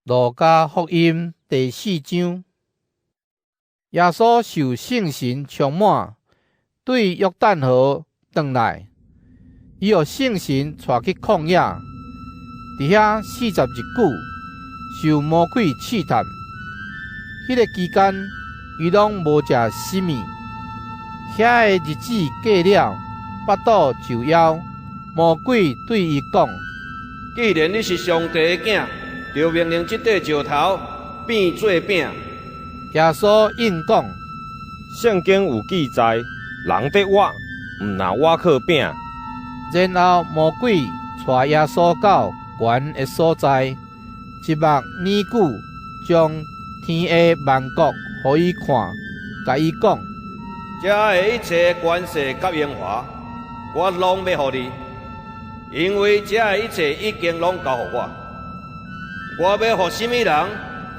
路加福音第四章，耶穌受聖神充滿，對約旦河轉來，伊予聖神帶去曠野，佇遐40日久，受魔鬼試探。彼個期間，伊攏無食啥物。遐个日子過了，腹肚就枵，魔鬼對伊講：既然你是上帝的囝，就命令這塊石頭變做餅。耶穌應講：聖經有記載，人得活，毋若倚靠餅。然後魔鬼帶耶穌到懸的所在，一目爾久，將天下萬國予伊看，共伊講：這的一切權勢佮榮華，我攏欲予你，因為這的一切已經攏交予我。我欲予啥物人，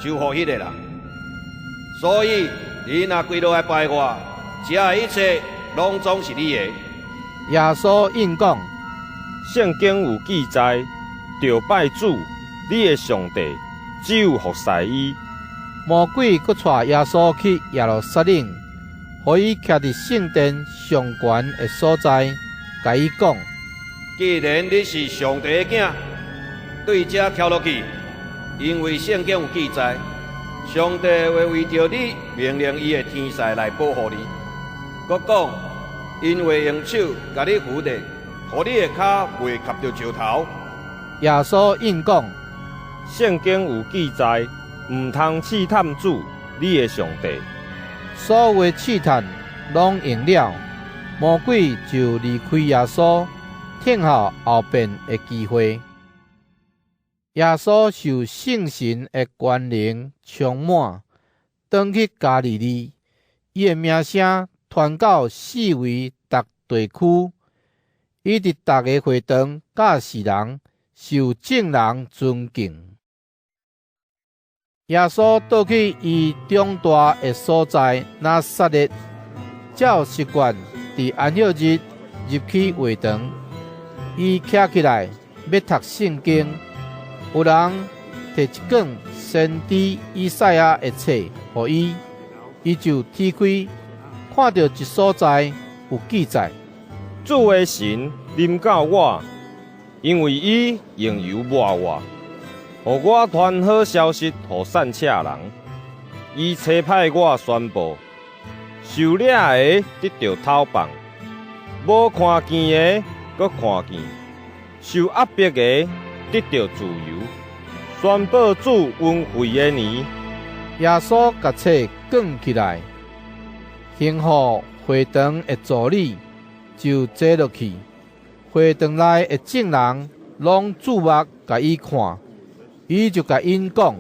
就予彼个人。所以你若跪落來拜我，這的一切攏總是你的。耶穌應講：聖經有記載，著拜主，你的上帝，只有服侍伊。魔鬼閣帶耶穌去耶路撒冷，予伊徛佇聖殿上懸的所在，共伊講：既然你是上帝的囝，對遮跳落去，因為聖經有記載，上帝會為著你命令伊的天使來保護你。閣講，𪜶會用手共你扶著，予你的跤袂磕著石頭。耶穌應講：聖經有記載，毋通試探主，你的上帝。所有的試探攏應了，魔鬼就離開耶穌，等候後變的機會。耶穌受聖神的權能充滿，轉去加利利，伊的名聲傳到四圍逐地區。伊佇逐个會堂教示人，受眾人尊敬。耶穌倒去伊長大的所在拿撒勒，照習慣佇安息日入去會堂。伊徛起來欲讀聖經，有人提一卷先知以賽亞的冊予伊，伊就踢開，看著一所在有記載：主的神臨到我，因為伊用油抹我，予我傳好消息予散赤人。伊差派我宣布，受掠的得著透放，無看見的閣看見，受壓迫的得著自由，宣布主恩惠的年。耶穌共冊卷起來，吩咐會堂的助理就坐落去。會堂內的眾人攏注目共伊看，伊就共𪜶講：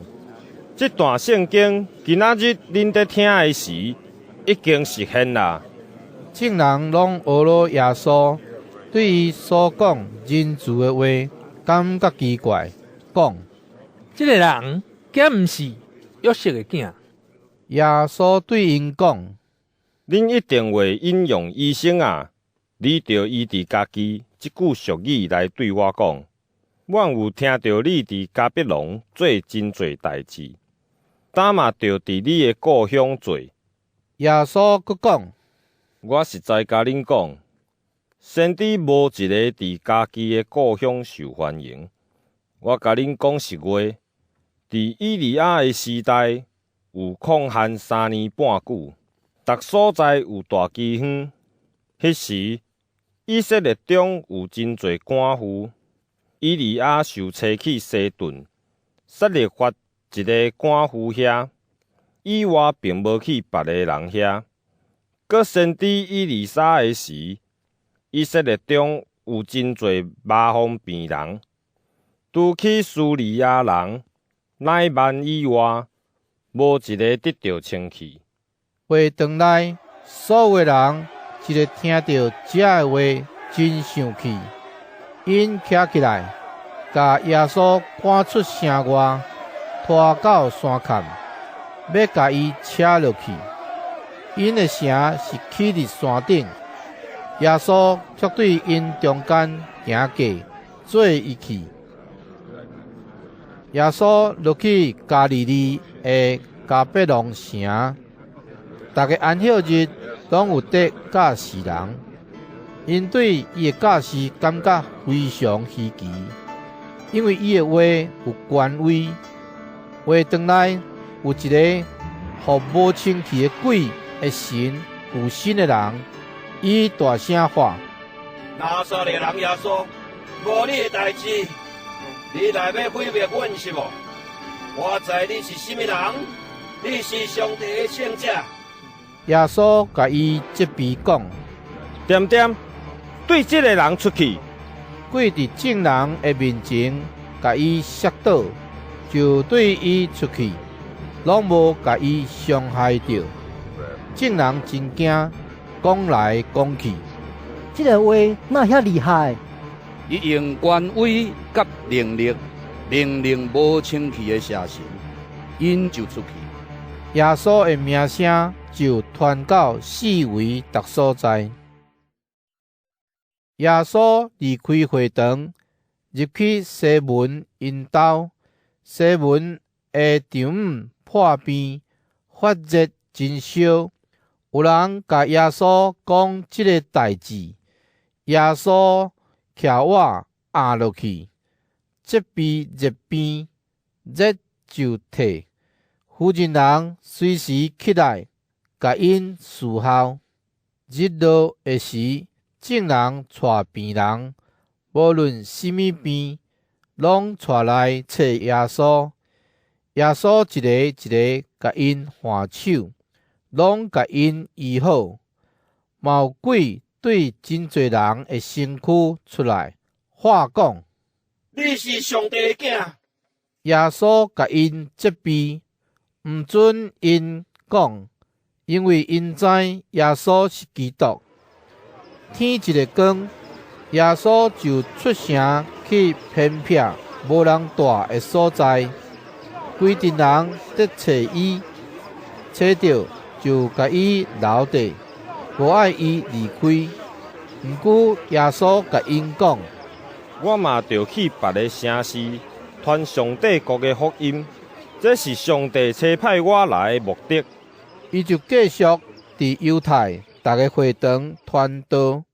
這段聖經今仔日恁佇聽的時，已經實現啦。眾人攏呵咾耶穌，對伊所講仁慈的話感覺奇怪，講：這个人敢毋是約瑟的囝？耶穌對𪜶講：恁一定會引用醫生啊，你著伊佇家己這句俗語來對我講：阮有聽著你佇迦百農做真濟代誌，今嘛著佇你的故鄉做。耶穌閣講：我實在共恁講，先知無一个佇家己的故鄉受歡迎。我共恁講實話，佇以利亞的時代，有曠旱3年半久，逐所在有大饑荒。彼時，以色列中有真濟寡婦。以利亞受差去西頓撒勒法一个寡婦遐，以外並無去別个人遐。閣先知以利沙的時，以色列中有真濟麻風病人，除去敘利亞人乃縵以外，無一个得著清氣。會堂內所有人一个聽著這个話，真生氣。𪜶徛起來，共耶穌趕出城外，拖到山崁，欲共伊車落去。𪜶的城是起佇山頂，耶穌卻對𪜶中間行過，做伊去。耶穌落去加利利的迦百農城，逐个安息日攏有得教示人。𪜶對伊的教示感覺非常稀奇，因為伊的話有權威。會堂內有一個予無清氣的鬼的神附身的人，伊大聲喊：拿撒勒人耶穌，無你的代誌，你來欲毀滅阮是無？我知你是啥物人，你是上帝的聖者。耶穌共伊責備講：恬恬，對這个人出去！鬼佇眾人的面前共伊摔倒，就對伊出去，攏無共伊傷害著。眾人真驚，講來講去：這个話哪遐厲害？伊用權威佮能力，命令無清氣的邪神，𪜶就出去。耶穌的名聲就傳到四圍逐所在。耶穌離開會堂，入去西門𪜶兜。西門的丈姆破病，發熱真燒。有人共耶穌講這个代誌，耶穌徛碗按落去，責備熱病，熱就退。婦人人隨時起來，共𪜶侍候。日落的時，眾人帶病人，無論啥物病，攏帶來揣耶穌。耶穌一个一个共𪜶按手，攏共𪜶醫好。嘛有鬼對真濟人的身軀出來，喊講：你是上帝的囝。耶穌共𪜶責備，毋准𪜶講，因為𪜶知耶穌是基督。天一个光，耶穌就出城去偏僻無人蹛的所在，規陣人咧揣伊，揣著就共伊留佇，無愛伊離開。毋過耶穌共𪜶講：我嘛著去別个城市傳上帝國的福音，這是上帝差派我來的目的。伊就繼續佇猶太逐个會堂傳道。